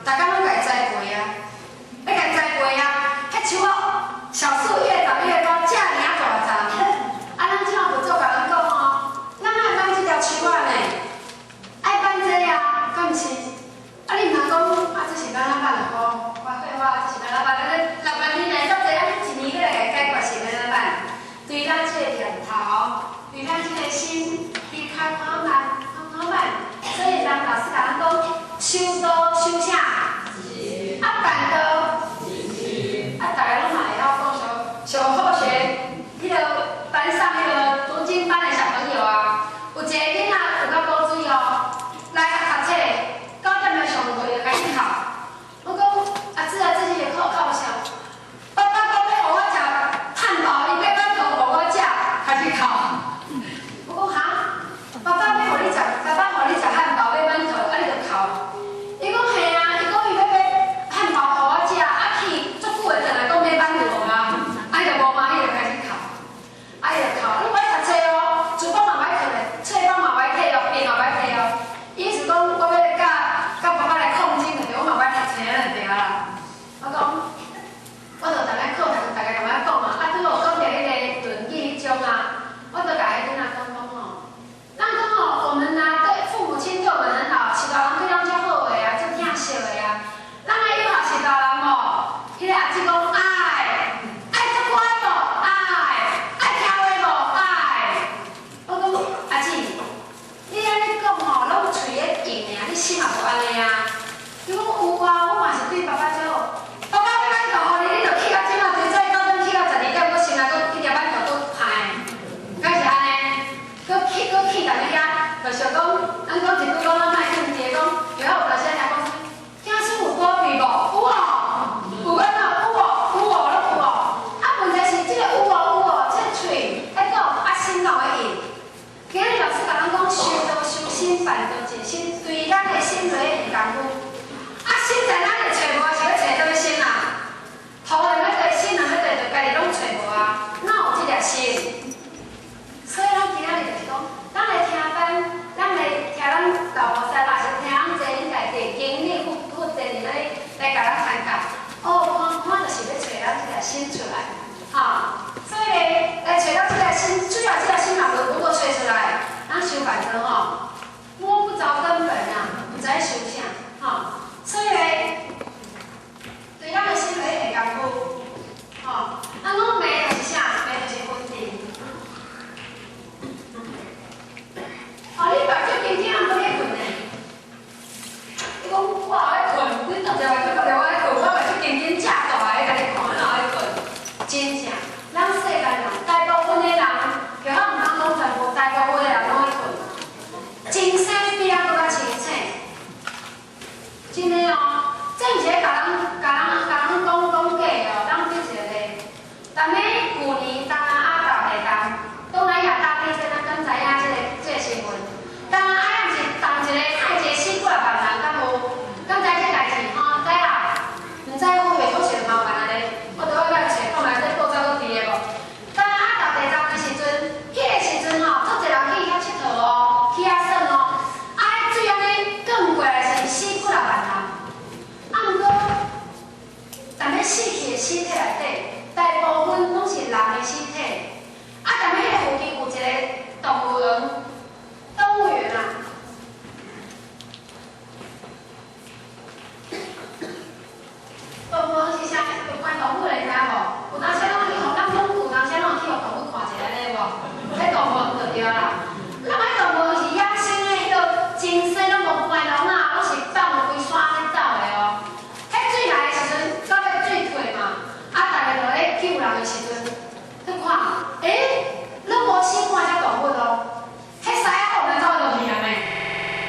逐工攏共伊栽培啊，欲共栽培啊，彼樹仔小樹越長越高，遮爾仔大叢。啊，咱這馬佛祖共咱講吼，咱愛挽這條樹仔呢，愛挽這啊，敢毋是？啊，你毋通講啊，這是欲按怎挽吼？我廢話，這是欲按怎挽？咱6萬年來遮濟，啊，你一年欲來共解決是欲按怎挽？對咱這個念頭，對咱這個心，伊較緩慢，較緩慢。所以人老師共咱講，修道修啥？啊，辦道。啊，逐家攏嘛會曉講上上好學，彼個班上彼個讀經班的小朋友啊，有一個囡仔有夠古錐哦，來學讀冊，9點來上課就開始哭。我講阿姊啊，這是咧哭哭啥？爸爸講欲予我食漢堡，伊買饅頭予我食，開始哭。我講哈，爸爸欲予你食，爸爸予你食漢堡，買饅頭，啊你就哭。伊講嘿啊，伊講伊欲買漢堡予我食，啊去足久的轉來講買饅頭啊，啊伊就無歡喜就開始哭，啊伊就哭，你無愛讀冊哦，書包嘛無愛囥咧，冊包嘛無愛提哦，筆嘛無愛提哦。意思講我欲佮佮爸爸來抗爭就對，我嘛無愛讀冊就對啊啦。我講，我就逐擺課堂逐家共我講啊，啊拄好講著彼個《論語》彼章啊，我就共彼囡仔講講吼，咱講吼，我們啊對父母親對我們很好，是大人對咱足好的啊，足疼惜的啊。咱愛友好是大人無？彼個阿姊講愛，愛足乖無？愛，愛聽話無？愛。我講阿姊，你按呢講吼，攏喙咧應爾，你心也無按呢啊。伊講有啊，我嘛是對爸爸足好。爸爸買饅頭予你，你就氣到這馬，從早9點氣到12點，閣心內閣彼條饅頭閣歹，敢是按呢？閣氣閣氣踮咧遐，就想講，咱講一句講咱莫應對，講，就有當時聽講，聽說有保庇無？有哦，有安怎？有哦，有哦，攏有哦。啊，問題是這個有哦有哦，這個喙愛講，啊心若會應。今日老師共咱講，修道修心，辦道盡心，對咱的心來下功夫。啊，心在哪裡揣無？是欲揣啥物心啊？頭若欲對，心若欲對，就家己攏揣無啊。哪有這粒心？所以咱今仔日就是講，咱來聽班，咱來聽咱老菩薩，也是聽咱濟恁家己經歷佛佛濟年來來共咱傳教。哦，看看就是欲揣咱這粒心出來，哈。所以咧，來揣到這粒心，主要這粒心若無如果揣出來，咱修辦道吼，摸不着根本啊，毋知修啥，哈。所以咧，對咱的心來下功夫，吼。啊，講迷就是啥？迷就是昏沉。哦，你目睭睁睜毋過咧睏呢？你講我也愛睏，你逐日目睭看著我愛睏，我目睭睜睜遮大个，共你看，哪有愛睏？真正，咱世間人，大部分的人，就好毋通講全部，大部分的人攏愛睏。精神比咱閣較清醒。真的哦，這毋是咧共人共人